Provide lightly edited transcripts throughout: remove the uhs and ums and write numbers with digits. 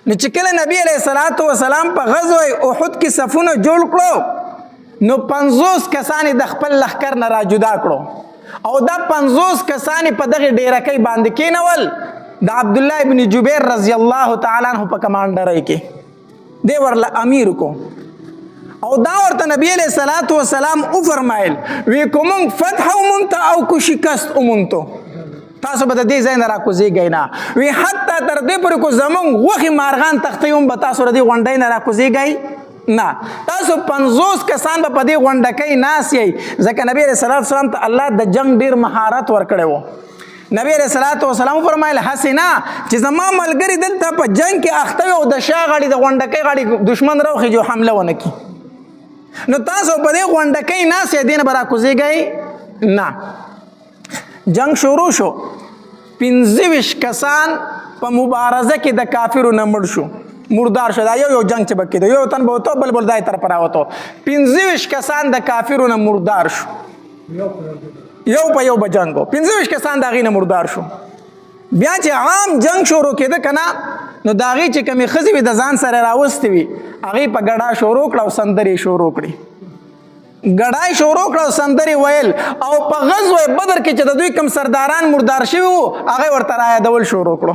نو چې کله نبی علیه الصلاة والسلام په غزوه احد کې صفونه جوړ کړو، نو 50 کسان د خپل لښکر نه را جدا کړو او دا 50 کسان په دغه ډیرکۍ باندې کینول د عبد الله ابن جبیر رضی الله تعالی عنہ په کمانډرۍ کې دی ورله امیر کو. او دا ورته نبی علیہ الصلوۃ والسلام او فرمایل وی کوم فتح ومنته او کو شکست ومنته، تاسو به د دې ځای نه راکوزېږئ نه. وی حتی تر دې پورې کو زمونږ غوښې مارغان تختې هم به تاسو د دې غونډۍ نه راکوزېږئ نه. تاسو 50 کسان به په دې غونډکۍ ناست یئ، ځکه نبی علیه الصلاة والسلام ته الله د جنګ ډېر مهارت ورکړی و. نبی علیه الصلاة والسلام فرمایل هسې نه چې زما ملګري دلته په جنګ کې اخته وي او د شا غاړي د غونډکۍ غاړي دښمن راوخېږي او حمله ونه کړي، نو تاسو په دې غونډکۍ ناست یئ، دې نه به راکوزېږئ نه. جنگ شروع شو، 25 کسان په مبارزه کې د کافرو نه مړ شو، مردار شو. دا یو یو جنگ چې به کېده، یو تن به وتو بل بل دای طرف راوتو. 25 کسان د کافرو نه مردار شو، یو په یو به جنګ و، 25 کسان د هغې نه مردار شو. بیا چې عام جنگ شروع کېده که نه، نو د هغې چې کومې ښځې وي د ځان سره راوستې وي، هغې په ګډا شروع کړه او سندرې شروع کړې، ګډای شروع کړه او سندرې ویل. او په غزوه بدر کې چې د دوی کوم سرداران مردار شوي وو، هغه ورته رایادول شروع کړو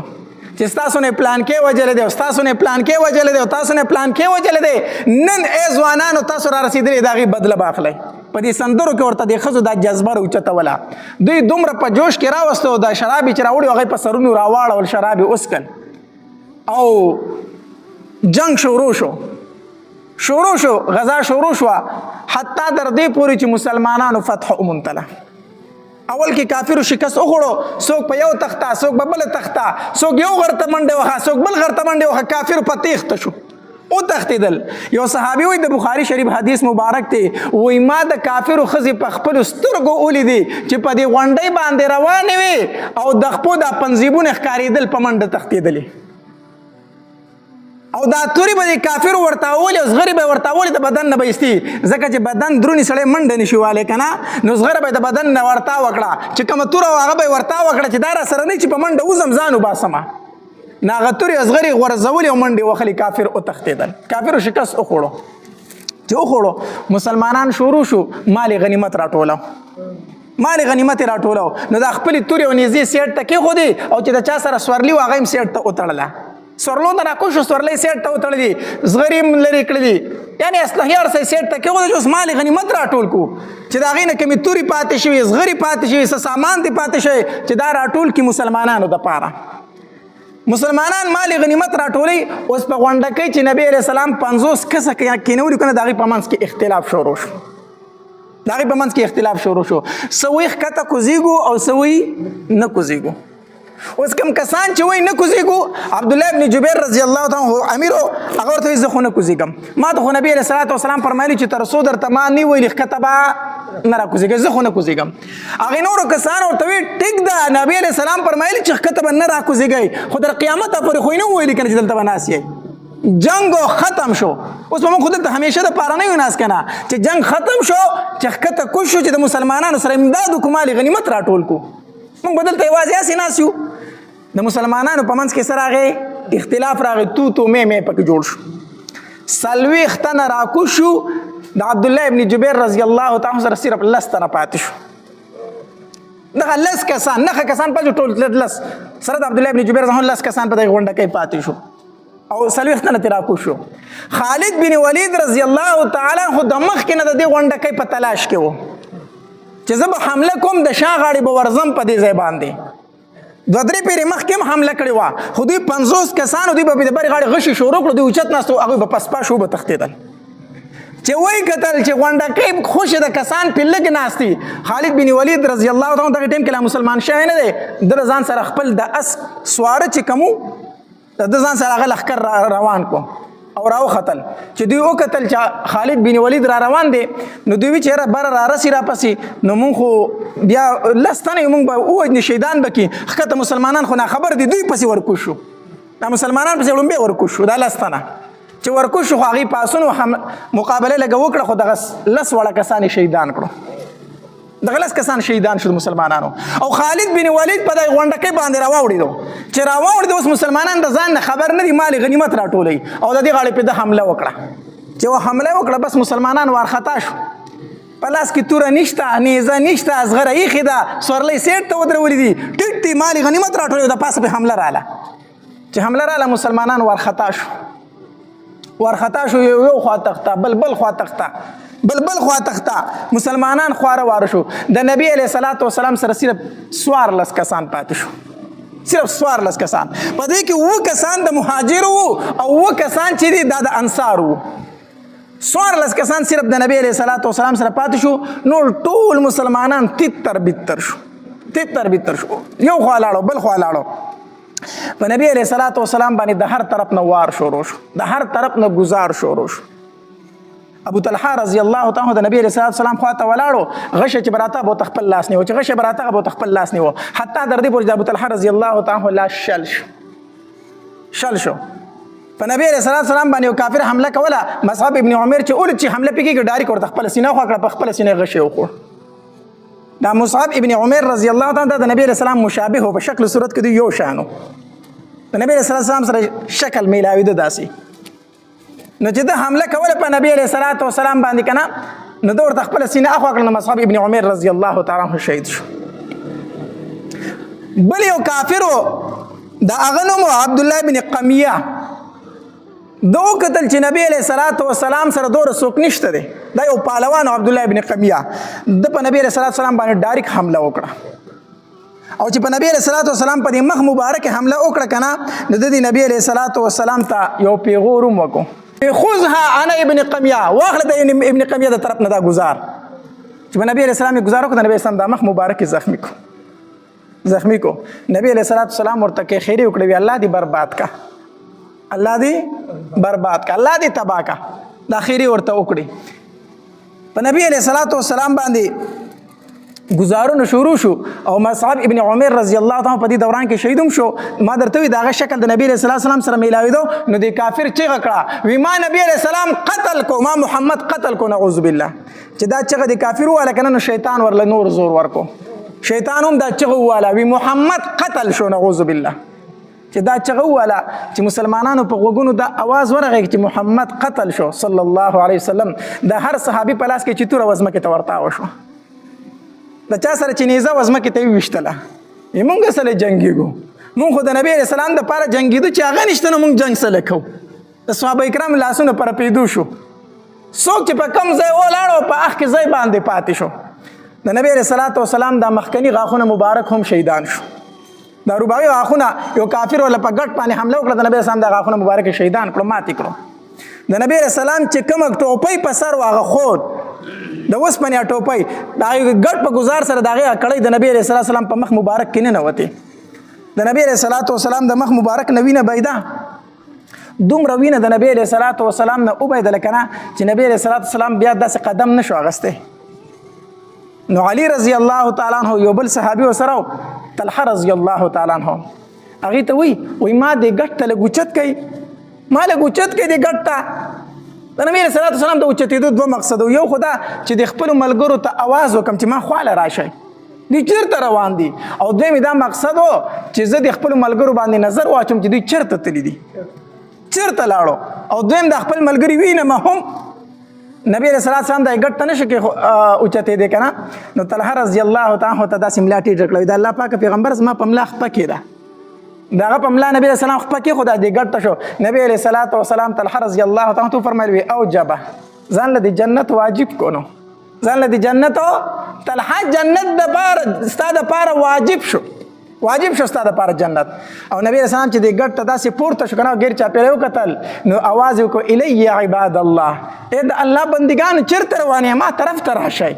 چې ستاسو نه پلان کې وجل دی او ستاسو نه پلان کې وجل دی او تاسو نه پلان کې وجل دی، نن ای ځوانانو تاسو را رسېدلې، د هغې بدله به اخلئ. په دې سندرو کې ورته د ښځو دا جذبه راوچتوله. دوی دومره په جوش کې راوستو، دا شراب یې چې راوړي هغه په سرونو راواړول، شراب یې وڅښل او جنگ شروع شو، شروع شو، غزا شروع شو، حتی در دې پورې چې مسلمانانو فتح وموندله. اول کې کافرو شکست وخوړو، څوک په یو تخته، څوک په بله تخته، څوک یو غر ته منډه وخه، څوک بل غر ته منډه وخه، کافر په تېښته شو او تښتېدل. یو صحابي وایي، د بخاري شریف حدیث مبارک دی، وایي ما د کافرو ښځې په خپلو سترګو ولیدې چې په دې غونډۍ باندې روانې وې او د خپو دا پنځیبونه ښکارېدل، په منډه تښتېدلې. او دا توري به د کافر ورته اولي او زغري به ورته اولي، د بدن نه به ایستي، ځکه چې بدن درونی سړی منډه نشي والی که نه، نو زغره به د بدن نه ورتا وکړه، چې کومه توره وه هغه به یې ورتا وکړه چې دا را سره نه چې په منډه وځم ځان وباسم. نو هغه تورې او زغرې غورځولې او منډې وخلې، کافر وتښتېدل، کافرو شکست وخوړو. چې وخوړو، مسلمانان شروع شو مال غنیمت راټولو، مال غنیمت راټولو. نو دا خپلې تورې او نیزې سیټ ته کېښودې او چې د چا سره سورلي وه هغه یې هم سیټ ته وتړله. سورلو ته راکوز شو، سورلۍ سیټ ته وتړلې، زغرې هم لرې کړلې، یعنې اسلحې هر څه یې سیټ ته کېښودل چې اوس مال غنیمت راټول کړو، چې د هغې نه کومې تورې پاتې شوې، زغرې پاتې شوې، څه سامان دې پاتې شوی چې دا راټول کړي مسلمانانو دپاره. مسلمانان مال غنیمت راټولي. اوس په غونډه کې چې نبی علیه السلام 50 کسه کېنولي که نه، د هغې په منځ کې اختلاف شروع شو، د هغې په منځ کې اختلاف شروع شو، څه وایي ښکته کوزیږو او څه وایي نه کوزیږو. اوس کوم کسان چې وایي نه کوزیږو، عبدالله ابن جبیر رضی الله تعالی عنه امیر، هغه ورته وایي زه خو نه کوزیږم، ما ته خو نبی علیه الصلاة والسلام فرمایلي چې تر څو درته ما نه ویلي ښکته به نه راکوزیږي، زه خو نه کوزیږم. هغې نورو کسانو ورته وایي ټیک ده، نبی علیه السلام فرمایلي چې ښکته به نه راکوزیږئ، خو تر قیامته پورې خو یې نه ویلي که نه چې دلته به ناست یئ. جنگ ختم شو، اوس به موږ خو دلته همیشه د پاره نه یو ناست که نه، چې جنگ ختم شو، چې ښکته کوز شو، چې د مسلمانانو سره امداد وکړو، مال غنیمت راټول کړو، موږ به دلته یوازې هسې ناست یو. د مسلمانانو په منځ کې څه راغی؟ اختلاف راغی، تو تو مې مې پکې جوړ شو. 40 تنه راکوز شو، د عبدالله ابن جبیر رضی الله تعالی سره صرف 10 تنه پاتې شو. دغه 10 کسان، نهه کسان پاتې، ټول 10 سره د عبدالله ابن جبیر رضی 10 کسان په دغه غونډه کې پاتې شو او 40 تنه ترې راکوز شو. خالد بن ولید رضی الله تعالی عنه د مخکې نه د دې غونډه کې په تلاش کې و چې زه به حمله کوم، د شا غاړې به ورځم په دې ځای باندې. دوه درې پیرې مخکې هم حمله کړې وه، خو دوی 50 کسانو دوی به د برې غاړې غشي شروع کړو، دوی اوچت ناست وو، هغوی به پسپا شو، به تښتېدل. چې وایي کتل چې غونډکۍ خوشې د کسان پې لږ ناست دي، خالد بن ولید رضی الله تعالی دغه ټایم کې لا مسلمان شوی نه دی، ده له ځان سره خپل د اس سواره چې کوم وو، د ده ځان سره هغه لښکر روان کو او راوختل. چې دوی وکتل چې خالد بن ولید را روان دی، نو دوی وی چې یاره بره را رسي را پسې، نو مونږ خو بیا 10 تنه یو، مونږ به ووژني، شهیدان به کړي، ښکته مسلمانان خو ناخبر دي، دوی پسې ورکوز شو، دا مسلمانان پسې ړومبی ورکوز شو. دا 10 تنه چې ورکوز شو، خو هغوی پاسونو هم مقابله لږه وکړه، خو دغه 10 واړه کسان یې شهیدان کړو. دغه لس کسان شهیدان شو مسلمانانو. او خالد بن ولید په دغه غونډه کې باندې راوړیدو، چې راوړیدو اوس مسلمانان د ځان نه خبر نه دي، مال غنیمت راټولوي او د دې غاړې په د حمله وکړه. چې حمله وکړه بس مسلمانان وارخطا شو، په لاس کې توره نشته، نیزه نشته، زغره ایښې ده، سورلۍ سیټ ته ودرولې دي، ټیټ دي، مال غنیمت راټولوي، د پاسه په حمله رااله. چې حمله رااله مسلمانان وارخطا شو، وارخطا شو، یو یو خوا تخته، بل بل خوا تخته، بل بل خوا تخته، مسلمانان خواره واره شو. د نبی علیه الصلاة والسلام سره صرف 14 کسان پاتې شو، صرف 14 کسان. په دې کې 7 کسان د مهاجرو وو او 7 کسان چې دي دا د انصار وو. 14 کسان صرف د نبی علیه الصلاة والسلام سره پاتې شو، نور ټول مسلمانان تتر بتر شو، تتر بتر شو، یو خوا لاړو بل خوا لاړو. په نبی علیه الصلاة والسلام باندې د هر طرف نه وار شروع شو، د هر طرف نه گزار شروع شو. ابو طلحه رضی الله تعالی د نبی علیه الصلاة والسلام خواته ولاړو، غشه چې براته به خپل لاس نیو، چې غشه براته به خپل لاس نیو، حتی در دې پورې د ابو طلحه رضی الله تعالی لاس شل شو، شل شو. په نبی علیه الصلاة والسلام باندې یو کافر حمله کوله، مصعب ابن عمر چې اول چې حمله پکې ډایرک ورته خپل سینه خوا کړه، په خپل سینه غشه وخوړ. دا مصعب ابن عمر رضی الله تعالی د نبی علیه السلام مشابه په شکل صورت کې دی، یو شانو د نبی علیه السلام سره شکل میلاوي ده داسې. نو چې د حمله کوله په نبی علیه الصلاة والسلام باندې کنه، نو ده ورته خپله سینه اخوا کړه، نو مصعب ابن عمر رضی الله تعالی عنه شهید شو. بل یو کافر و، د هغه نوم عبدالله بن قمیه. ده وکتل چې نبی علیه الصلاة والسلام سره دوره څوک نشته دی، دا یو پهلوان عبدالله ابن قمیه. ده په نبی علیه الصلاة والسلام باندې ډایرک حمله وکړه، او چې په نبی علیه الصلاة والسلام په دې مخ مبارک حمله وکړه کنه، نو د دې نبی علیه الصلاة والسلام ته یو پیغور هم وکړو، خذها انا ابن قمیه، واخله د ابن قمیه د طرف نه دا گزار. چې په نبی علیه السلام یې گزار وکړ، د نبی علیه السلام دا مخ مبارک زخمی کو، زخمی کو. نبی علیه الصلاة والسلام ورته کې خیری وکړې، وی الله دې برباد کا، الله دې برباد کا، الله دې تباه کا، دا خیری ورته وکړي. په نبی علیه الصلاة والسلام باندې گزارونه شروع شو، او مصعب ابن عمر رضی الله تعالی په دې دوران کې شهید هم شو. ما درته وی داغه شکل د نبی علیه الصلاة والسلام سره میلاویدو، نو د کافر چیغه کړه، وی ما نبی علیه السلام قتل کو، ما محمد قتل کو، نعوذ بالله. چې دا چیغه د کافر واله کنه، نو شیطان ورله نور زور ورکو، شیطان هم دا چیغه واله، وی محمد قتل شو، نعوذ بالله. چې دا چغه واله چې مسلمانانو په غوږونو دا اواز ورغی چې محمد قتل شو صلی الله علیه وسلم، د هر صحابي په لاس کې چې توره وزمکې ته ورتاوه شو، د چا سره چې نیزه وزمکې ته وویشتله، مونږ سره جنګېږو، مونږ خو د نبی علیه السلام دپاره جنګېدو، چې هغه نشته نو مونږ جنګ سره کوو. د صحابه کرام لاسونه پر پیدو شو، څوک چې په کم ځای ولاړ او په اخ کې ځای باندې پاتې شو. د نبی علیه الصلاة والسلام دا مخکني غاښونه مبارک هم شهیدان شو. دا رباعي غاښونه یو کافر ولا په ګټ باندې حمله وکړه، د نبی اسلام دا غاښونه مبارک شهیدان کړو، ماتې کړو. د نبی علیه السلام چې کومه ټوپۍ په سر واغه خود د اوسپنې ټوپۍ، د هغې ګټ په ګزار سره د هغې کړۍ د نبی علیه الصلاة والسلام په مخ مبارک کې ننوتې. د نبی علیه الصلاة والسلام د مخ مبارک نه وینه بهیده، دومره وینه د نبی علیه الصلاة والسلام نه وبهیدله که نه چې نبی علیه الصلاة والسلام بیا داسې قدم نه شو اخیستی. نو علی رضی الله تعالی عنہ یو بل صحابي ورسره طلحه رضی الله تعالی عنہ، هغې ته وایي، وایي ما دې ګټ ته لږ اوچت کوي، ما لږ اوچت کوي دې ګټ ته. د نبی علیه الصلاة والسلام د اوچتېدو دوه مقصد، یو خو دا چې د خپلو ملګرو ته اواز وکړم چې ما خواله راشئ، دوی چېرته روان دي، او دویم دا مقصد و چې زه د خپلو ملګرو باندې نظر واچوم چې دوی چېرته تللي دي، چېرته لاړو، او دویم د خپل ملګري وینم هم. نبی علیه الصلاة والسلام دا ګټ ته نه شو کې اوچتېدی که نه. نو طلحه رضی الله تعالی عنه ته داسې ملا ټیټه کړه، د الله پاک پیغمبر زما په ملا خپه کېده، د هغه په ملا نبی علیه السلام خپه کېښوده، دې ګټ ته شو. نبی علیه الصلاة والسلام طلحه رضی الله تعالی عنه ته وفرمایل، وی اوجبه، ځان له د جنت واجب کو، نو ځان له د جنت طلحه جنت دپاره ستا دپاره واجب شو، واجب شو ستا دپاره جنت. او نبی علیه السلام چې د ګټ ته داسې پورته شو که نه، ګیر چاپېره وکتل، نو اواز یې وکړو، الی عباد الله، ای د الله بندګانو چېرته روان یې، ما طرف ته راشئ،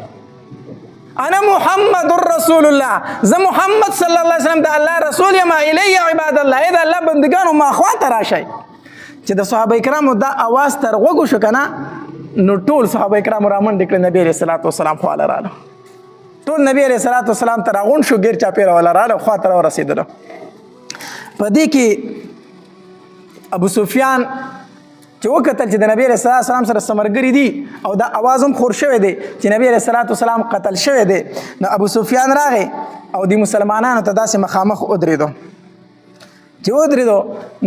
انا محمد رسول الله، زه محمد صلی الله علیه وسلم د الله رسول یم، الی عباد الله، ای د الله بندګانو ما خوا ته راشئ. چې د صحابه کرامو دا اواز تر غوږو شو که نه، نو ټول صحابه کرامو رامنډې کړې، نبی علیه الصلاة والسلام خواله راله، ټول نبی علیه الصلاة والسلام ته راغونډ شو، ګیر چاپېره وله راله، خوا ته راورسېدلو. په دې کې ابو سفیان چې وکتل چې د نبی علیه الصلاة والسلام سره سمرګری دي او دا اواز هم خور شوی دی چې نبی علیه الصلاة والسلام قتل شوی دی، نو ابو سفیان راغی او د مسلمانانو ته داسې مخامخ ودرېدو. چې ودرېدو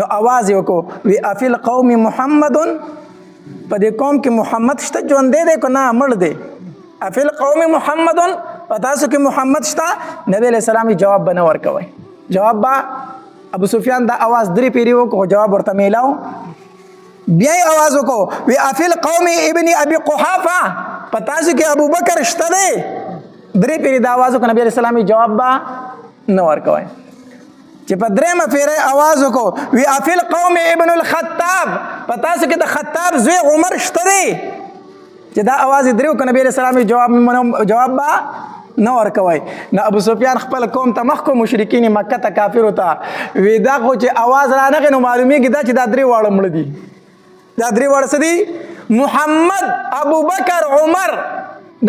نو اواز یې وکړو، وی افی القوم محمد، په دې قوم کې محمد شته، ژوندی دی که نه مړ دی؟ افی القوم محمد، په تاسو کې محمد شته؟ نبی علیه السلام جواب به نه ورکوي. جواب به ابو سفیان دا اواز درې پیری وکړو، جواب ورته میلاو. بیا یې اواز وکړو، وی افی القوم ابن ابي قحافه، په تاسو کې ابو بکر شته دی؟ درې پیری دا اواز وکړو، نبی علیه السلام جواب به نه ورکوي. چې په درېمه پیری اواز وکړو، وی افی القوم ابن الخطاب، په تاسو کې د خطاب زوی عمر شته دی؟ چې دا اواز یې درې وکړو، نبی علیه السلام جواب به نه ورکوي. نو ابو سفیان خپل قوم ته مخ کو، مشرکین مکه ته، کافرو ته وی دا خو چې اواز را نغی نو معلومیږي دا چې دا درې واړه مړه دي. دا درې واړه څه دي؟ محمد، ابو بکر، عمر،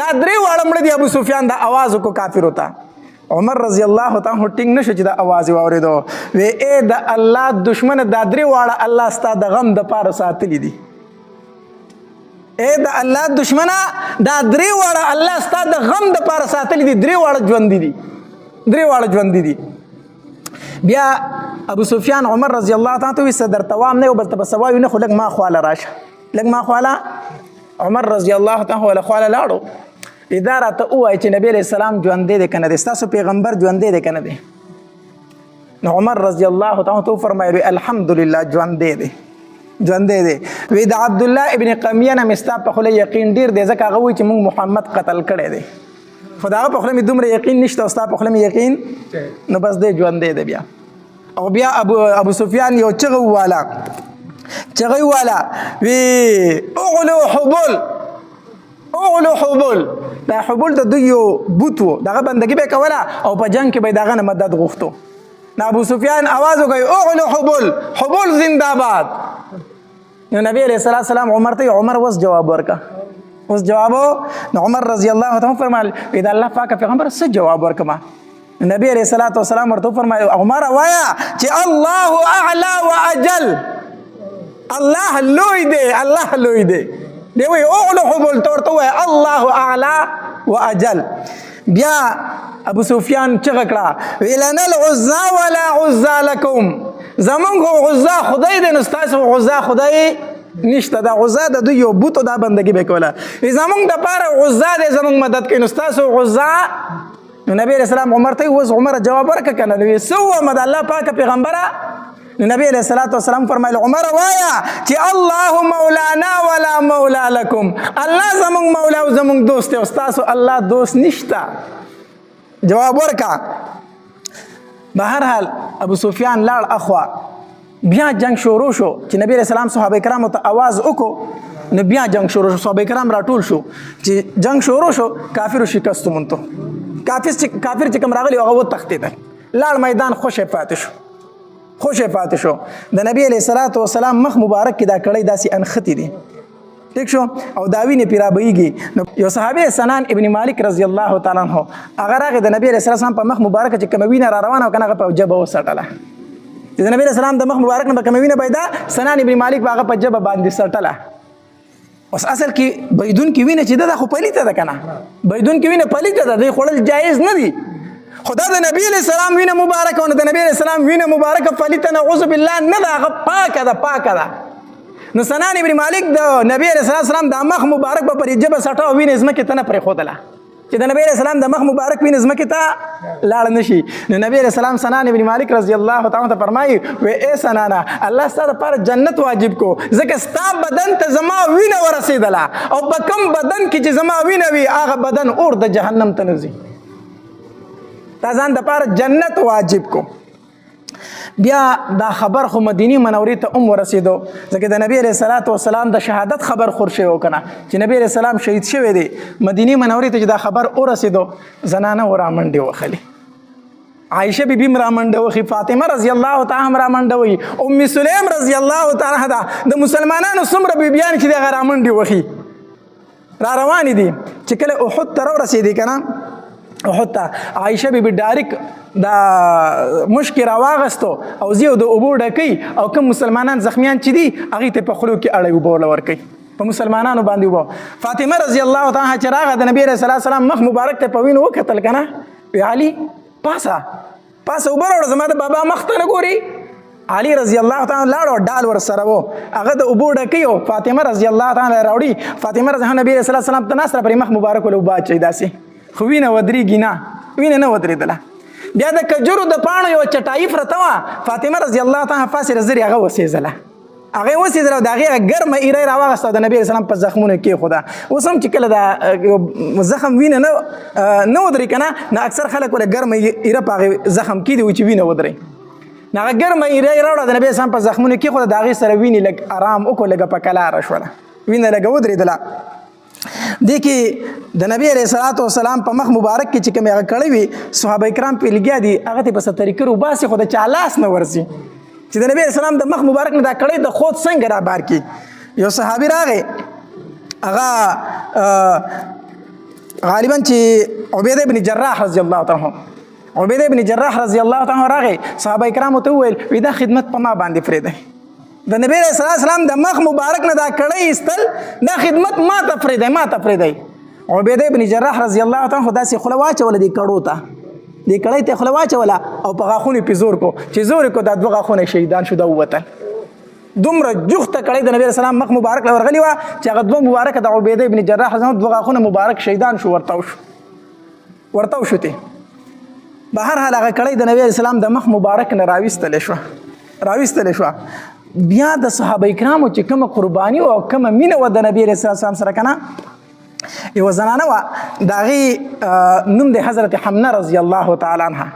دا درې واړه مړه دي. ابو سفیان دا اواز وکړو کافرو ته. عمر رضی الله تعالی عنہ ټینګ نشو چې دا اواز یې واورېدو، وی ای د الله دشمن، دا درې واړه الله ستا د غم د پاره ساتلي دي. اے د الله دشمنه، دا درې واړه الله ستا د غم د پاره ساتلي دي، درې واړه ژوند دي، درې واړه ژوند دي. بیا ابو سفیان عمر رضی الله تعالی ته وی صدر توام نه بل ته بسوایو نه، خو لږ ما خواله راشه، لږ ما خواله. عمر رضی الله تعالی ولا خواله لاړو، دا راته ووایي چې نبی علیه السلام ژوندی دی که نه دی؟ ستاسو پیغمبر ژوندی دی که نه دی؟ نو عمر رضی الله تعالی ته فرمایلی، الحمدلله، ژوندی دی، ژوندی دی. وی د عبد الله ابن قمیه نه مې ستا په خوله یقین ډیر دی، ځکه هغه وایي چې موږ محمد قتل کړی دی، خو د هغه په خوله مې دومره یقین نشته او ستا په خوله مې یقین، نو بس دی ژوندی دی. بیا او بیا ابو سفیان یو چغه وواله، چغه وواله، وی اغلو حبل، اغلو حبل. دا حبل د دوی یو بوت وو، دغه بندګي به کوله او په جنگ کې به دغه نه مدد غوښتو. نو ابو سفیان اواز وکړ، اغلو حبل، حبل زنده‌باد. نو نبی علیہ الصلوۃ والسلام عمر ته، عمر وس جواب ورکا، اوس جواب. نو عمر رضی الله تعالی فرمایل، اذا الله پاک پیغمبر څه جواب ورکما؟ نبی علیہ الصلوۃ والسلام ورته فرمایل، عمر وایا چې الله اعلی واجل، الله لوی دی، الله لوی دی. دی وی اعلو حبل، ته ورته وایه الله اعلی واجل. بیا ابو سفیان چغه کړه، ویلنا العزا ولا عزا لکم، زمونږ عزا خدای دی، نو ستاسو عزا خدای نشته. دا عزا د دوی یو بت، دا بندګي به کوله. زمونږ د پاره عزا دی، زمونږ مدد کوي، نو ستاسو عزا. نو نبی علیہ السلام عمر ته وز عمر جواب ورکړه کنه؟ نو سو مد الله پاک پیغمبره. نو نبی علیہ الصلوۃ والسلام فرمایل، عمر وایا چې الله مولانا ولا مولا لکم، الله زمونږ مولا او زمونږ دوست او تاسو الله دوست نشتا. جواب ورکا. بهرحال ابو سفیان لاړ اخوا. بیا جنگ شروع شو. چې نبی علیہ السلام صحابه کرامو ته اواز وکړو، نو بیا جنگ شروع شو، صحابه کرام راټول شو. چې جنگ شروع شو، کافر شکست مونته، کافر چې کوم راغلی هغه وتښتېدل، لاړ، میدان خوشې پاتې شو، خوشې پاتې شو. د نبی علیہ الصلوۃ والسلام مخ مبارک کې دا کړی داسې انختی دي، ټیک شو، او دا وینې پرې رابهیږي. نو یو صحابي سنان ابن مالک رضی الله تعالی عنہ هغه راغی، د نبی علیه السلام په مخ مبارک چې کومه وینه را روانه وه که نه، هغه په جبه وسټله. چې د نبی علیه السلام د مخ مبارک نه به کومه وینه پیدا، سنان ابن مالک به هغه په جبه باندې سټله. اوس اصل کې بيدون کې وینه چې ده، دا خو پلیته ده که نه؟ بيدون کې وینه پلیته ده، دوی خوړل جایز نه دي، خو دا د نبی علیه السلام وینه مبارکه، نو د نبی علیه السلام وینه مبارکه پلیته نعوذ بالله نه ده، هغه پاکه ده، پاکه ده. نو سنان ابن مالک د نبی علیه السلام د مخ مبارک په پرې جبه سټه او وینه ځمکې ته نه پرېښودله، چې د نبی علیه السلام د مخ مبارک وینه ځمکې ته لاړ نشي. نو نبی علیه السلام سنان ابن مالک رضی الله تعالی ته فرمایي، وی ای سنانه، الله ستا دپاره جنت واجب کو، ځکه ستا بدن ته زما وینه ورسېدله، او په کوم بدن کې چې زما وینه وي هغه بدن اور د جهنم ته نه ځي. تا ځان دپاره جنت واجب کو. بیا دا خبر خو مدینی منورې ته هم ورسېدو، ځکه د نبی علیه الصلاة والسلام د شهادت خبر خور شوی و که نه، چې نبی علیه السلام شهید شوی دی. مدینی منورې ته چې دا خبر ورسېدو، زنانه و رامنډې وخلې، عایشه بی بی هم رامنډه وخي، فاطمه رضی الله تعالی هم رامنډه وي، ام سلیم رضی الله تعالی عنها، د مسلمانانو څومره بیبیان چې دغه رامنډې وخي، را روانې دي. چې کله احد ته راورسېدې که نه، احد ته. عائشه بی بی ډایرک دا مشک راواغستو او زیو د اوبو ډکې، او کوم مسلمانان زخمیان چې دي هغه ته په خلو کې اړې اوبو لور کوي، په مسلمانانو باندې وو. فاطمه رضی الله تعالی عنها چې راغه، د نبی رسول الله سلام مخ مبارک ته په وینو وکتل کنه، وی علي پاسه پاسه اوبه راوړه، زما د بابا مخ ته نه ګوري. علي رضی الله تعالی لاړ او ډال ور سره وو، هغه د اوبو ډکې او فاطمه رضی الله تعالی راوړي. فاطمه رضی الله نبی رسول الله سلام ته ناس پر مخ مبارک ولو باچي داسې، خو وینه ودرېږي نه، وینه نه ودرېدله. بیا د کجورو د پاڼو یوه چټایي پرته وه، فاطمه رضی الله تعالی فاصله زرې هغه وسېځله، هغه وسېځله، د هغې ګرمه ایره یې راواغسته او د نبي علیه السلام په زخمونو کېښوده. اوس هم چې کله دا زخم وینه نه ودري که نه، نو اکثر خلک وله ګرمه ایره په هغې زخم کې دي چې وینه ودري. نو هغه ګرمه ایره یې راوړه، د نبي علیه السلام په زخمونو کېښوده، د هغې سره وینې لږ ارام وکړو، لږه په کلاره شوله، وینه لږه ودرېدله. دې کې د نبی علیه الصلاة والسلام په مخ مبارک کې چې کومې هغه کړی وي، صحابه کرام پرې لګیا دي، هغه ته په څه طریقه روباسي، خو د چا لاس نه ورځي چې د نبی علیه السلام د مخ مبارک نه دا کړی د خود څنګه را بار کړي. یو صحابي راغی، هغه غالبا چې عبیده ابن جراح رضی الله تعالی عنه، عبیده ابن جراح رضی الله تعالی عنه راغی، صحابه کرامو ته وویل وی دا خدمت په ما باندې پرېږدئ، د نبی علیه السلام د مخ مبارک نه دا کړی ایستل، دا خدمت ما ته پرېږدئ، ما ته پرېږدئ. عبیده ابن جراح رضی الله تعالی عنه داسې خوله واچوله دې کړو ته، دې کړۍ ته خوله واچوله او په غاښونو یې پې زور کو، چې زور یې کو دا دوه غاښونه شهیدان شو، دا ووتل. دومره جوخته کړۍ د نبی علیه السلام مخ مبارک له ورغلې وه چې هغه دوه مبارک د عبیده ابن جراح رضی الله دوه غاښونه مبارک شهیدان شو، ورته وشو، ورته وشو ته. به هر حال هغه کړۍ د نبی علیه السلام د مخ مبارک نه راویستلې شوه، راویستلې شوه. بیا د صحابه کرامو چې کومه قرباني او کومه مینه وه د نبی علیه السلام سره که نه، یوه زنانه وه، د هغې نوم دی حضرت حمنه رضی الله تعالی عنها،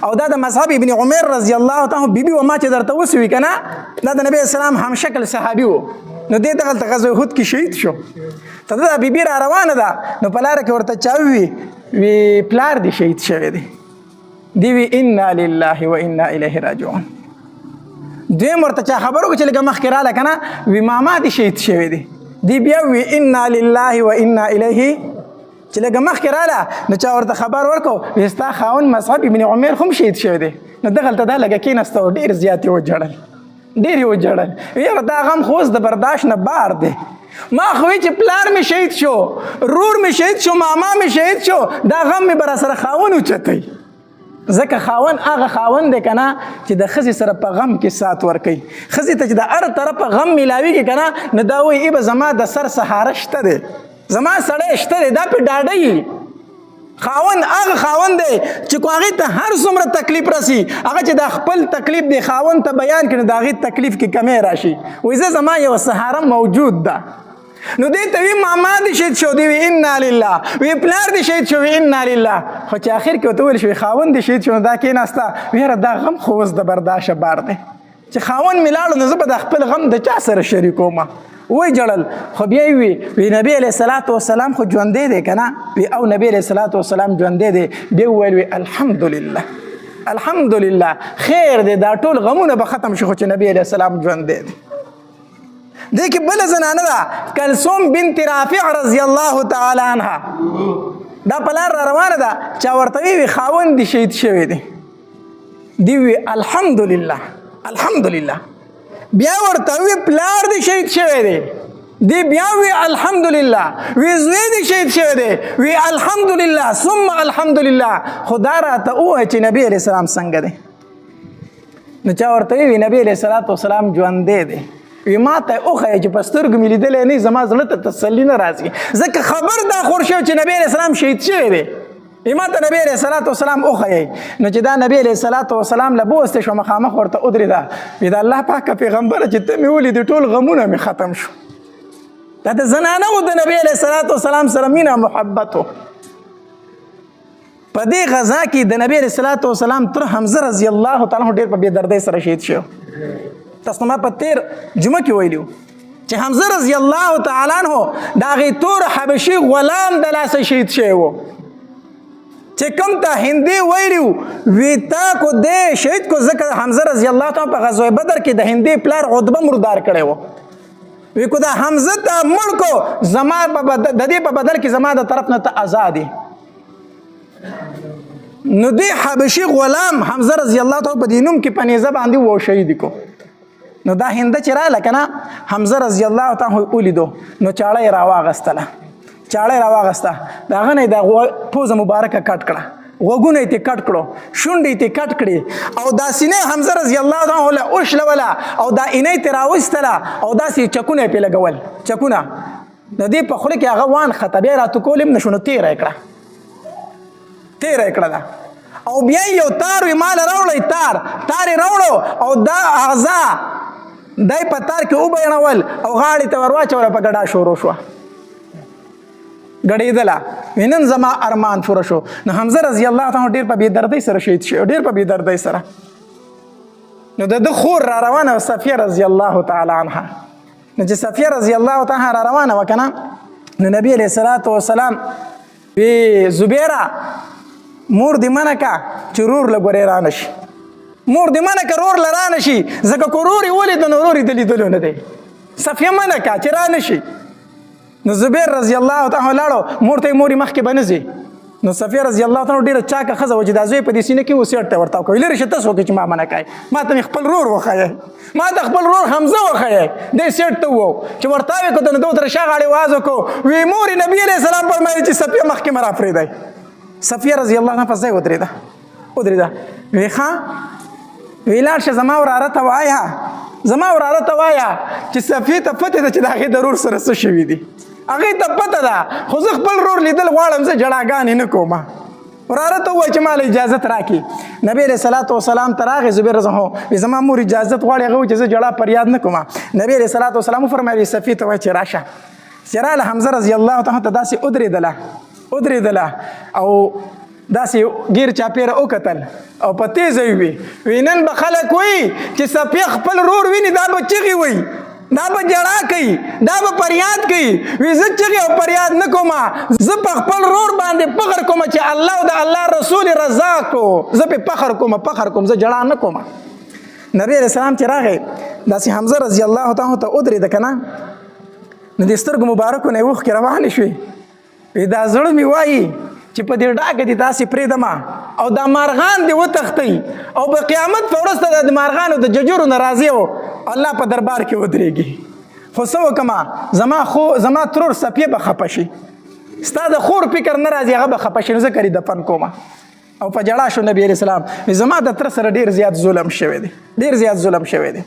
او دا د مصعب ابن عمر رضی الله تعالی عنه بیبي وه. ما چې درته وسوي که نه، دا د نبی اسلام همشکل صحابي و، نو دې دغلته غزوه احد کې شهید شو. ته دا بیبي را روانه ده، نو په لاره کې ورته چا ووي وی پلار دې شهید شوی دی. دی وی انا لله و انا الیه راجعون. دویم ورته چا خبر وکړه چې لږه مخکې راله که نه، وی ماما دې شهید شوی دی. دی بیا وی انا لله و انا الیه. چې لږه مخکې راله نو چا ورته خبر ورکړو وی ستا خاوند مصعب ابن عمر هم شهید شوی دی. نو دغلته دا لږه کېناسته او ډېر زیات یې وژړل، ډېر یې وژړل. یاره دا غم خو اوس د برداشت نه بار دی، ما خو چې پلار مې شهید شو، رور مې شهید شو، ماما مې شهید شو، دا غم مې به راسره خاوند اوچتوي. ځکه خاوند هغه خاوند دی که نه چې د ښځې سره په غم کې سات ورکوي، ښځې ته چې د هر طرفه غم میلاویږي که نه، نو دا وایي ای به زما د سر سهاره شته دی، زما سړی شته دی، دا پې ډاډه یي. خاوند هغه خاوند دی چې کو هغې ته هر څومره تکلیف رسي، هغه چې دا خپل تکلیف دی خاوند ته بیان کړي، نو د هغې تکلیف کې کمی راشي، وایي زه زما یوه سهاره موجود ده. نو دې ته وي ماما دې شهید شو، دی وي انا لله، وي پلار دې شهید شو، وي انا لله. خو چې اخر کې ورته وویل شو خاوند دې شهید شو، نو دا کېناسته ویره دا غم خو اوس د برداشته بار دی، چې خاوند مې لاړو نو زه به د خپل غم د چا سره شریکوم. وی جړل، خو بیا یې وی وی نبی علیه الصلاة والسلام خو ژوندی دی که نه، وی او نبی علیه الصلاة والسلام ژوندی دی. بیا وویل وی الحمدلله الحمدلله خیر دی، دا ټول غمونه به ختم شي خو چې نبی علیه السلام ژوندی دی. دې کې بله زنانه ده کلثوم بنت رافع رضی الله تعالی عنها، دا په لار را روانه ده، چا ورته وی خاوند دې شهید شوی دی. دی وی الحمدلله الحمدلله. بیا ورته وی پلار دې شهید شوی دی. دی بیا وی الحمدلله. وی زوی دې شهید شوی دی. وی الحمدلله ثم الحمدلله. خدا راته ووایه چې نبی علیه السلام څنګه دی. نو چا ورته وی نبی علیه الصلاة والسلام ژوندی دی. وی ما ته وښیه چې په سترګو مې لیدلی نه، زما زړه ته تسلي نه راځي، ځکه خبر دا خور شوی چې نبی علیه السلام شهید شوی دی. ما ته نبی علیه الصلاة والسلام وښیئ. نو چې دا نبی علیه الصلاة والسلام له بوستې شو، مخامخ ورته ودرېده، وی د الله پاکه پیغمبره چې ته مې ولیدې ټول غمونه مې ختم شو. دا د زنانه و د نبی علیه الصلاة والسلام سره مینه محبت و. په دې غزا کې د نبی علیه الصلاة والسلام تر حمزه رضی الله تعالی عنه ډېر په بې دردۍ سره شهید شو. تاسو ما په تېر جمعه کې ویلي چې حمزه رضی الله تعالی عنه د هغې تور حبشي غلام د لاسه شهید شوی و، چې کوم ته هندي ویلي وي تا کو دی شهید کو، ځکه حمزه رضی الله تعالی په غزوه بدر کې د هندي پلار عتبه مردار کړی و. وی کو دا حمزه ته مړ کو، زما د دې په بدل کې زما د طرف نه ته آزاد. نو دی حبشي غلام حمزه رضی الله تعالی په دې نوم کې په نیزه باندې وو شهید کو. نو دا هنده چې راله که نه، حمزه رضی الله تعالی ولیدو، نو چاړه یې راواغستله، چاړه یې راواغسته، د هغه نه یې دا پوزه مبارکه کټ کړه، غوږونه یې ترې کټ کړو، شونډې یې ترې کټ کړې، او دا سینه حمزه رضی الله تعالی له وشلوله، او دا اینه یې ترې راویستله، او داسې چکونه یې پرې لګول، چکونه. د دې په خوله کې هغه وان خطه، بیا یې راتوکول هم نه شو، نو تېره یې کړه، تېره یې کړه ده. او بیا یو تار وی مال راوړی، تار تار یې راوړو، او دا اعضا دی په تار کې وبیڼول او غاړې ته ورواچوله، په ګډا شروع شوه، ګډېدله. نن زما ارمان پوره شو. نو حمزه رضی الله تعالی ډېر په بې دردۍ سره شهید شو، ډېر په بې دردۍ سره. نو د ده خور را روانه وه، صفیه رضی الله تعالی عنها. نو چې صفیه رضی الله تعالی را روانه وه که نه، نو نبی علیه الصلاة والسلام وی زبیره مور دې منع که چې رور له ګورې رانه شي، مور دې منع که رور له رانه شي، ځکه که رور یې ولید نو رور یې د لیدلو نه دی. صفیه منع که چې رانه شي. نو زبیر رضی الله تعالی لاړو، مور ته یې مورې مخکې به نه ځي. نو صفیه رضی الله تعالی ډېره چاکه ښځه وه چې دا زوی په دې سینه کې و سیټ ته ورته کوي، لرې شه ته څوک چې ما منع کوې، ما ته مې خپل رور وښیې، ما ته خپل رور حمزه وښیې. دې سیټ ته وو چې ورتاوې کړو، نو ده تر شا غاړې واز وکړو، وی مورې نبي علیه السلام فرمایلي چې صفیه مخکې مه راپرېږدئ. صفیه رضی الله عنها په ځای ودرېده، ودرېده، وی ښه، وی لاړ شه زما وراره ته وایه، زما وراره ته وایه چې صفیې ته پته ده چې د هغې د رور سره څه شوي دي، هغې ته پته ده، خو زه خپل رور لیدل غواړم، زه ژړاګانې نه کوم. وراره ته ووایه چې ما له اجازت راکړي. نبی علیه الصلاة والسلام ته راغی زبیر رضی الله عنه، زما مور اجازت غواړي، هغه وایي چې زه ژړا فریاد نه کوم. نبی علیه الصلاة والسلام وفرمایل صفیې ته وایه چې راشه. چې راله حمزه رضی الله تعالی ته داسې ودرېدله، ودرېدله او داسې ګیر چاپېره وکتل او په تېزه یې وي، وی نن به خلک وایي چې صفیه خپل رور ویني، دا به چغې وایي، دا به ژړا کوي، دا به فریاد کوي. وی زه چغې او فریاد نه کوم، زه په خپل رور باندې فخر کوم چې الله او د الله رسول رضا کو، زه پې فخر کوم، فخر کوم، زه ژړا نه کوم. نبی علیه السلام چې راغی داسې حمزه رضی الله تعالی ته ودرېده که نه، نو د سترګو مبارکو نه یې اوښکې روانې شوې. وی دا زړه مې وایي چې په دې ډاګه دې تاسې پرېږدم او دا مارغان دې وتښتئ او په قیامت په ورځ ته د مارغانو د ججورو نه راضي او الله په دربار کې ودرېږي. خو څه وکړم، زما خو زما ترور صفیه به خفه شي، ستا د خور فکر نه راځي، هغه به خفه شي، نو زه کري دفن کوم. او په ژړا شو نبی علیه السلام، زما د تره سره ډېر زیات ظلم شوی دی، ډېر زیات ظلم شوی دی.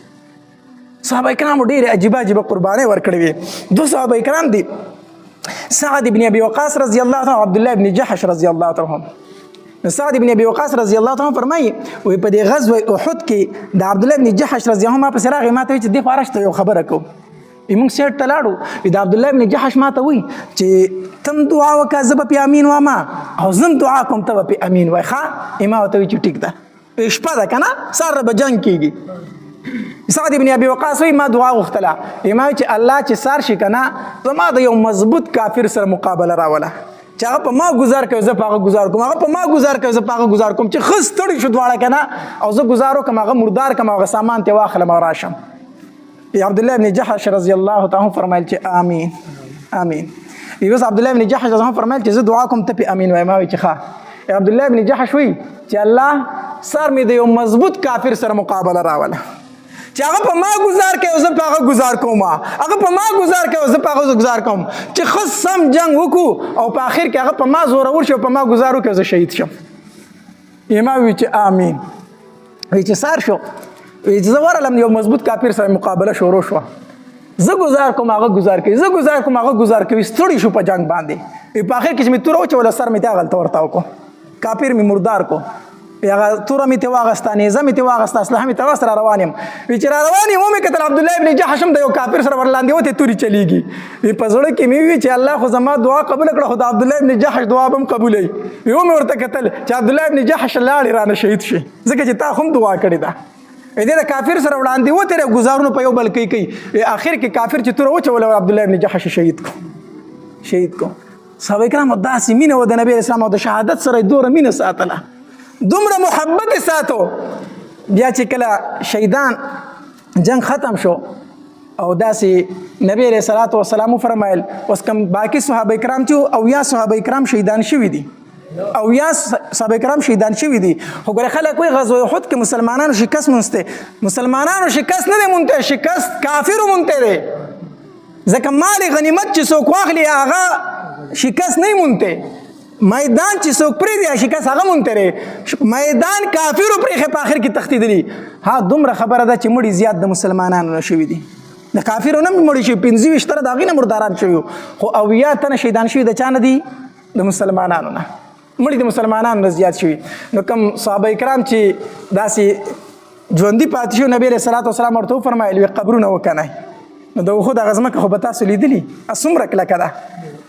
صحابه کرامو ډېرې عجیبه عجیبه قربانۍ ورکړې وې. دو صحابه کرام دي، سعد بن ابي وقاص رضی الله عنه، عبد الله بن جحش رضی الله عنه. سعد بن ابي وقاص رضی الله عنه فرمایي وي په دې غزوه احد کې د عبد الله بن جحش رضی الله عنه په سراغ ما ته چې د فارش ته یو خبره کو، موږ سیټ ته لاړو، د عبد الله بن جحش ما ته وی چې تم دعا وکړه زه به په امین وامه او زم دعا کوم ته به په امین وای. ښه ما ورته وی چې ټیک ده، شپه ده کنه، سهار به جنگ کیږي. سعد ابن ابي وقاص وی ما دعا غوښتله، ما چې الله چې سار شي کنه زما د یو مضبوط کافر سره مقابله راوله چې هغه په ما گزار کوي زه په هغه گزار کوم، هغه په ما گزار کوي زه په هغه گزار کوم، چې ښه ستړي شو دواړه کنه او زه گزار وکړم، هغه مردار کړم، هغه سامان ته واخلم او راشم. عبد الله ابن جحش رضی الله تعالی فرمایل چې امين امين. یوس عبد الله ابن جحش رضی الله فرمایل چې زه دعا کوم ته په امين وایم. ما وی چې ښه. عبد الله ابن جحش وی چې الله سر مې د یو مضبوط کافر سره مقابله راوله چې هغه په ما گزار کوي زه په هغه گزار کوم، هغه په ما گزار کوي زه په هغه گزار کوم، چې ښه سم جنگ وکړو او په آخر کې هغه په ما زورور شي او په ما گزار وکړي زه شهید شم. ما وی چې امين. وی چې سار شو، وی چې زه ورغلم یو مضبوط کافر سره مقابله شروع شوه، زه گزار کوم هغه گزار کوي، زه گزار کوم هغه گزار کوي، ستړي شو په جنگ باندې. وی په آخر کې چې مې توره وچوله سر مې ته هغلته ورته وکړو، کافر مې مردار کو، هغه توره مې ته واغسته، نیزه مې ته واغسته، اسلحه مې ته واغسته، را روان یم. وی چې را روان یم ومې کتل عبدالله ابن جحش هم د یو کافر سره ورلاندې وتی تورې چلیږي. وی په زړه کې مې وی چې الله خو زما دعا قبوله کړه، خو د عبدالله ابن جحش دعا به هم قبولوي. وی ومې ورته کتل چې عبدالله ابن جحش لاړې رانه شهید شي، ځکه چې تا هم دعا کړې ده. دې د کافر سره وړاندې وترې ګزارونه په یو بل کوي کوي، اخر کې کافر چې توره وچوله عبدالله ابن جحش شهید کو، شهید کو. صحابه کرامو داسې مینه وه د نبی اسلام او د شهادت سره یې دومره مینه ساتله، دومره محبت یې ساتو. بیا چې کله شهیدان جنگ ختم شو او داسې نبی علیه الصلاة والسلام وفرمایل اوس کوم باقي صحابه کرام چې او یا صحابه کرام شهیدان شوي دي، او یا صحابه کرام شهیدان شوي دي. خو ګوره خلک وایي غزوه احد کې مسلمانانو شکست مونسته، مسلمانانو شکست نه دی مونته، شکست کافرو مونته دی. ځکه مال غنیمت چې څوک واخلي هغه شکست نه مونته، میدان چې څوک پرېږدي شکست هغه مونته دی. میدان کافرو پرېښی، په آخر کې تښتېدلي. ها دومره خبره ده چې مړي زیات د مسلمانانو نه شوي دي، د کافرو نه مړي شوي، 25 تنه د هغې نه مرداران شوي، خو 70 تنه شهیدان شوي د چا نه دي؟ د مسلمانانو نه. مړي د مسلمانانو نه زیات شوي. نو کوم صحابه کرام چې داسې ژوندي پاتې شو، نبی علیه الصلاة والسلام ورته وفرمایل وی قبرونه وکنئ. نو د احد هغه ځمکه خو به تاسو لیدلي څومره کلکه ده،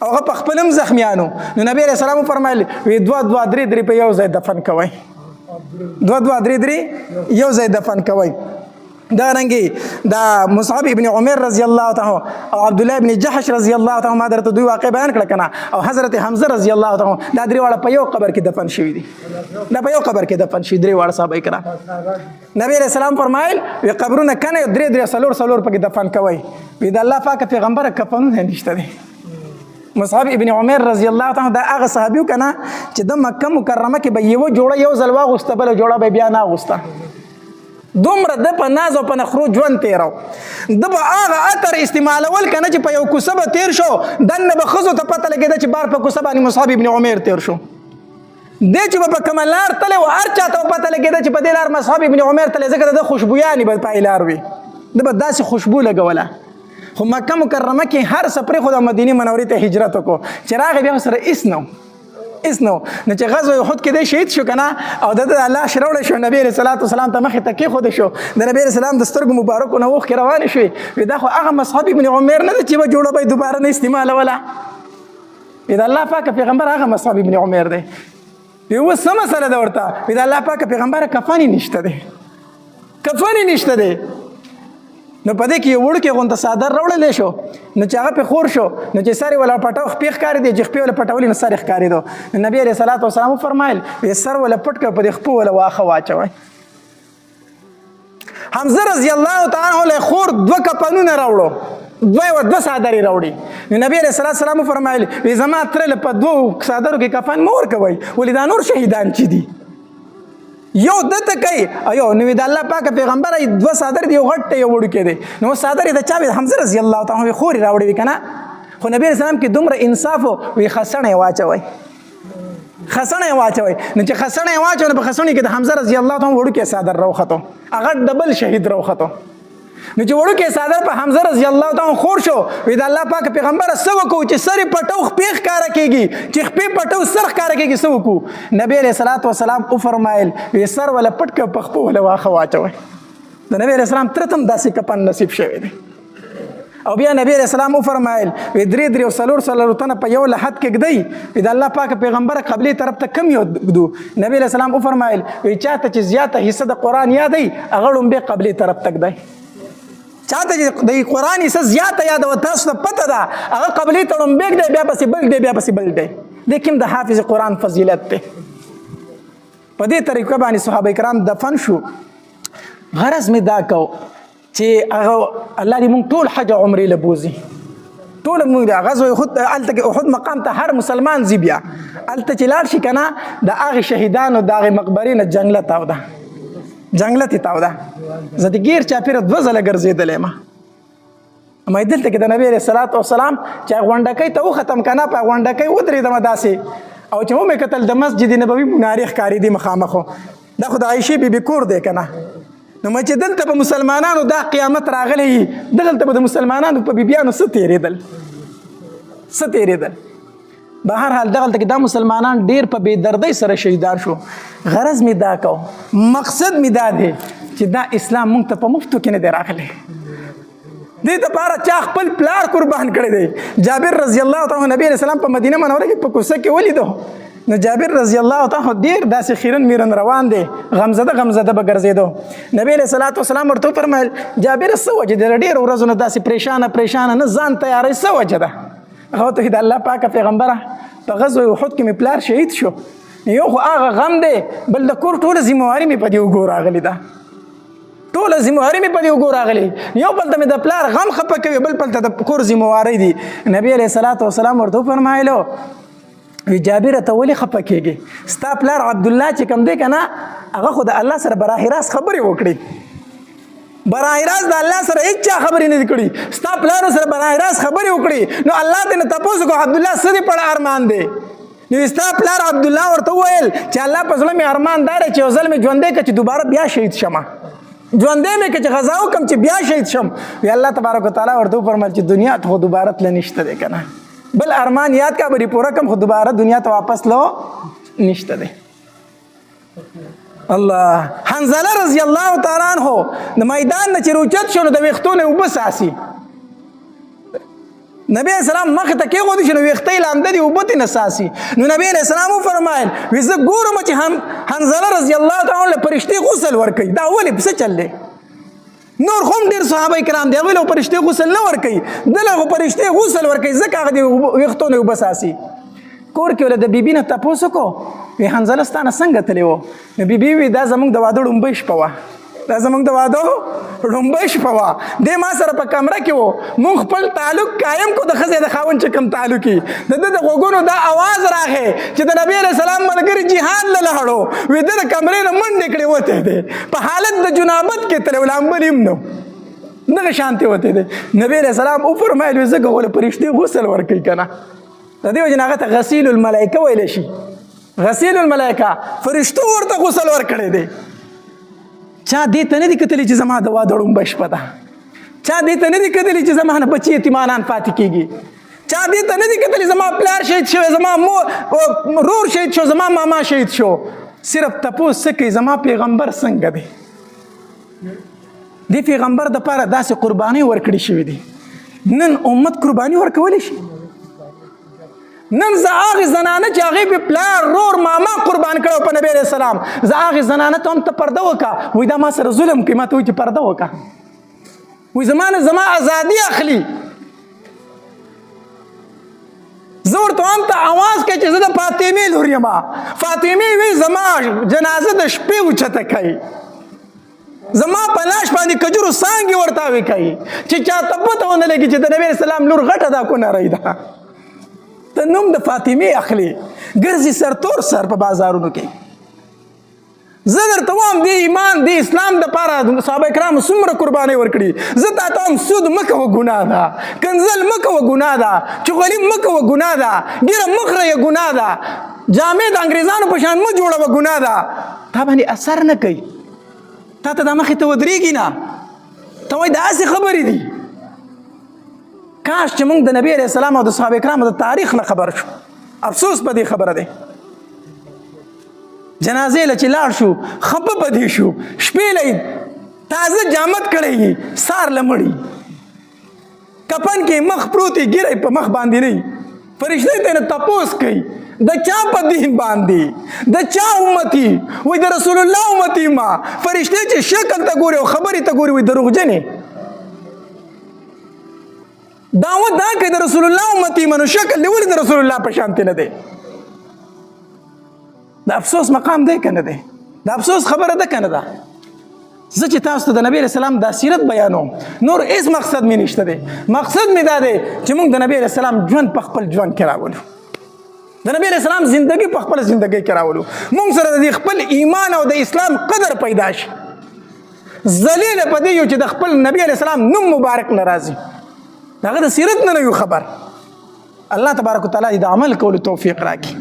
او هغه په خپل هم زخمیانو. نو نبی علیه السلام وفرمایل وی دوه دوه درې درې په یو ځای دفن کوئ، دوه دوه درې درې یو ځای دفن کوئ. دا رنګي دا مصعب ابن عمر رضی الله تعالی او عبد الله ابن جحش رضی الله تعالی ما درته دوی واقع بیان کړ کنه، او حضرت حمزه رضی الله تعالی، دا درې واړه په یو قبر کې دفن شوي دي، دا په یو قبر کې دفن شوي درې واړه صحابه کرام. نبی علیہ السلام فرمایل وی قبرونه کنه درې درې څلور څلور پکې دفن کوي. وی د الله پاک پیغمبر کفنونه نشته دي. مصعب ابن عمر رضی الله تعالی دا هغه صحابي کنه چې د مکه مکرمه کې به یو جوړه یو ځل واغوسته، بل جوړه به بیا نه اغوسته، دومره د په ناز او په نخرو ژوند تیرو. د به هغه عطر استعمالول کنه چې په یو کوڅه به تیر شو، دننه به ښځو ته پته لګېده چې بار په کوڅه باندې مصعب ابن عمر تیر شو. دی چې به په کومه لار تللی و، هر چا ته به پته لګېده چې په دې لار مصعب ابن عمر تللی، ځکه د ده خوشبویانې به پای لار وي، ده به داسې خوشبو لګوله. خو مکه مکرمه کې هر څه پرېښود او مدینې منورې ته هجرت وکړو. چې راغی بیا سره هېڅ نه و، هېڅ نه و. نو چې غزوه احد کې دی شهید شو که نه، او د ده لاش راوړی شو، نبي علیه الصلاة والسلام ته مخې ته کېښودی شو، د نبي علیه السلام د سترګو مبارکو نه اوښکې روانې شوې. وی دا خو هغه مصعب ابن عمر نه دی چې به جوړه به یې دوباره نه استعمالوله. وی د الله پاک پیغمبر هغه مصعب ابن عمر دی. وی اوس څه مسله ده ورته؟ وی د الله پاک پیغمبر کفن یې نشته دی، کفن یې نشته دی. نو په دې کې یو وړوکی غونته څادر راوړلی شو، نو چې هغه پې خور شو، نو چې سر یې ولا پټاو خپې ښکارېدې، چې خپې ولا پټولې نو سر یې ښکارېدو. نو نبي علیه الصلاة والسلام وفرمایل وی سر ولا پټ کړه، په دې خپو ولا واښه واچوئ. حمزه رضی الله تعالی عنه له خور دوه کفنونه راوړو، دوه و دوه څادرې راوړي. نو نبی علیه الصلاة والسلام وفرمایل وی زما تره له په دوو څادرو کې کفن مه ورکوئ، ولې دا نور شهیدان چې دي یو ده ته کوي یو. نو د الله پاک پیغمبر دوه څادر دی، یو غټ دی یو وړوکی دی. نو څادر یې د چا وي؟ حمزه رضی الله تعالی عنه خور یې راوړې وي که نه. خو نبی علیه السلام کې دومره انصاف و، وی خسڼه یې واچوئ، خسڼه یې واچوئ. نو چې خسڼه یې واچوه، نو په خسڼې کې د حمزه رضی الله تعالی وړوکی څادر راوختو، هغه ډبل شهید راوختو. نو چې وړوکی څادر په حمزه رضی الله تعالی خور شو، وی د الله پاک پیغمبر څه وکړو چې سر یې پټو خپې ښکاره کېږي، چې خپې پټو سر ښکاره کېږي، څه وکړو؟ نبی علیه الصلاة والسلام وفرمایل وی سر وله پټ کړه، په خپو وله واښه واچوئ. د نبی علیه السلام تره ته هم داسې کفن نصیب شوی دی. او بیا نبی علیه السلام وفرمایل وی درې درې او څلور څلور تنه په یو لحد کې ږدئ. وی د الله پاک پیغمبر قبلې طرف ته کم یو ږدو؟ نبی علیه السلام وفرمایل وی چاته چې زیاته حصه د قرآن یادوي هغه ړومبی قبلې طرف ته ږدئ. چاته چې د قرآن حصه زیاته یاده تاسو ته پته ده، هغه قبلې ته ړومبی ږدئ، بیا پسې بل ږدئ، بیا پسې بل ږدئ. دې کې هم د حافظ قرآن فضیلت دی. په دې طریقه باندې صحابه کرام دفن شو. غرض مې دا کو چې هغه الله دې مونږ ټول حج او عمرې له بوځي، ټول مونږ د غزوه احد هلته کې احد مقام ته هر مسلمان ځي، بیا هلته چې لاړ شي که نه د هغې شهیدانو د هغې مقبرې نه جنګله تاو ده، جنګله ترې تاو ده. زه د ګیر چاپېره دوه ځله ګرځېدلی یم. ما دلته کې د نبی علیه الصلاة والسلام چې غونډکۍ ته وختم که نه، په غونډکۍ ودرېدم داسې، او چې ومې کتل د مسجد نبوي منارې ښکارېدې مخامخ، دا خو د عایشې بي بي کور دی که نه. نو ما چې دلته به مسلمانانو دا قیامت راغلی، دلته به د مسلمانانو په بیبیانو څه تېرېدل، څه تېرېدل. به هر حال دغلته کې دا مسلمانان ډیر په بې دردۍ سره شهیدان شو. غرض مې دا کو، مقصد مې دا دی چې دا اسلام مونږ ته په مفتو کې نه دی راغلی. دې لپاره چا خپل پلار قربان کړی دی. جابر رضی الله تعالی عنہ نبی علیہ السلام په مدینه منوره کې په کوڅه کې ولیدو. نو جابر رضی الله تعالی عنہ ډیر داسې خیرن میرن روان دی، غمزده غمزده به ګرځېدو. نبی علیہ الصلوة والسلام ورته وفرمایل جابر څه وجه دی ډېر ورځو نه داسې پریشانه پریشانه نه ځان تیاری، څه وجه ده؟ هغه ورته د الله پاکه پیغمبره په غزوه احد کې مې پلار شهید شو، یو خو هغه غم دی، بل د کور ټوله ذمهواري مې په دې اوږو راغلې ده، ټوله ذمهواري مې په دې اوږو راغلې، یو بل ته مې د پلار غم خپه کوي، بل بل ته د کور ذمهواري دي. نبی علیه الصلاة والسلام ورته وفرمایلو وی جابر ته ولې خپه کېږي؟ ستا پلار عبدالله چې کوم دی که نه، هغه خو د الله سره براه راست خبرې وکړي. براه راست د الله سره هیڅ چا خبرې نه دي کړي، ستا پلار سره براه راست خبرې وکړي. نو الله دې نه تپوس وکړو، عبدالله څه دې پړه ارمان دی؟ نو ستا پلار عبدالله ورته وویل چې الله په زړه مې ارمان دار چې یو ځل مې ژوندی که چې دوباره بیا شهید شم، ژوندی مې که چې غزا وکړم چې بیا شهید شم. وی الله تبارک وتعالی ورته وفرمایل چې دنیا ته خو دوباره تله نشته دی که نه، بل ارمان یاد کا بری پوره کم، خو دوباره دنیا ته واپس لو نشته دی. الله حنظله رضی الله تعالی عنہ د میدان نه چې روچت شو نو د ویښتو نه اوبه څاڅي. نبی اسلام مخ ته کېښودې چې نو ویښته یې لامده دي، اوبه ترې نه څاڅي. نو نبی علیه السلام وفرمایل وي زه ګورم چې هم حنظله رضی الله تعالی عنه له فرشتې غسل ورکوي، دا ولې څه چل دی؟ نور خو هم ډېر صحابه کرام دي، هغوی له فرشتې غسل نه ورکوي، ده له خو فرشتې غسل ورکوي، ځکه هغه د ویښتو نه اوبه څاڅي. کور کې له د بیبي نه تپوس وکړو، وی حنظله ستا نه څنګه تللی و؟ نو بیبي وی دا زموږ د واده ړومبۍ شپه وه، دا زموږ د واده ړومبۍ شپه وه، دی ما سره په کمره کې و، مونږ خپل تعلق قایم کو، د ښځې د خاوند چې کوم تعلق وي. د ده د غوږونو دا اواز راغی چې د نبي علیه السلام ملګري جهاد له لاړو، وی ده د کمرې نه منډې کړې وتی دی، په حالت د جنابت کې تللی و، لامبل هم نه دغه شانتې وتی دی. نبي علیه السلام وفرمیل وی ځکه خو له فرشتې غسل ورکوي که نه، د دې وجې نه هغه ته غسیل الملایکه ویلی شي. غسیل الملایکه، فرشتو ورته غسل ورکړی دی. چا دې ته نه دي کتلي چې زما د واده ړومبه شپه ده، چا دې ته نه دي کتلي چې زما نه بچي یتیمانان پاتې کېږي، چا دې ته نه دي کتلي زما پلار شهید شوی، زما مور رور شهید شو، زما ماما شهید شو. صرف تپوس څه کوي؟ زما پیغمبر څنګه دی؟ دې پیغمبر د پاره داسې قرباني ورکړې شوې دي. نن امت قرباني ورکولی شي؟ نن زه هغې زنانه چې هغې په پلار رور ماما قربان کړو په نبی علیه السلام، زه هغې زنانه ته هم ته پرده وکړه، وایي دا ما سره ظلم کوي، ما ته وایي چې پرده وکړه، وایي زما نه زما ازادي اخلي. زه ورته وایم ته اواز کوې چې زه د فاطمې لور یم، فاطمې وی زما جنازه د شپې اوچته کوي، زما په لاش باندې کجورو څانګې ورتاوې کوي چې چاته پته ونه لګي چې د نبی اسلام لور غټه ده کو نرۍ ده. ته نوم د فاطمې اخلي، ګرځي سرتور سر په بازارونو کې. زه درته وایم د ایمان د اسلام دپاره صحابه کرامو څومره قربانۍ ورکړي. زه تا ته وایم سود مه کوه ګناه ده، کنځل مه کوه ګناه ده، چغلي مه کوه ګناه ده، ږیره مه خریه ګناه ده، جامې د انګریزانو په شان مه جوړوه ګناه ده. تا باندې اثر نه کوي، تا ته دا مخې ته ودرېږي نه، ته وایي دا هسې خبرې دي. کاش چې موږ د نبی علیه السلام او د صحابه کرامو د تاریخ نه خبر شو. افسوس په دې خبره دی. جنازې له چې لاړ شو خپه په دې شو، شپې له تازه جامت کړی سار له مړي، کفن کې مخ پروت وي، ږیره یې په مخ باندې نه وي، فرشتې ته نه تپوس کوي د چا په دین باندې، د چا امتي؟ وایي د رسول الله امتي ما. فرشتې چې شکل ته ګوري او خبرې ته ګوري وایي دروغجنې. دعوت دا کوي د رسول الله امتي منو، شکل دی ولې د رسول الله په شانتې نه دی؟ د افسوس مقام دی که نه دی؟ د افسوس خبره ده که نه ده؟ زه چې تاسو ته د نبی علیه السلام دا سیرت بیانوم نور هیڅ مقصد مې نشته دی. مقصد مې دا دی چې موږ د نبی علیه السلام ژوند په خپل ژوند کې راولو، د نبی علیه السلام زندگی په خپل زندګۍ کې راولو، موږ سره د خپل ایمان او د اسلام قدر پیدا شي. ذلیل په دې یو چې د خپل نبی علیه السلام نوم مبارک نه راځي، هغه د سیرت نه یو خبر. الله تبارک وتعالى د عمل کولو توفیق راکړي.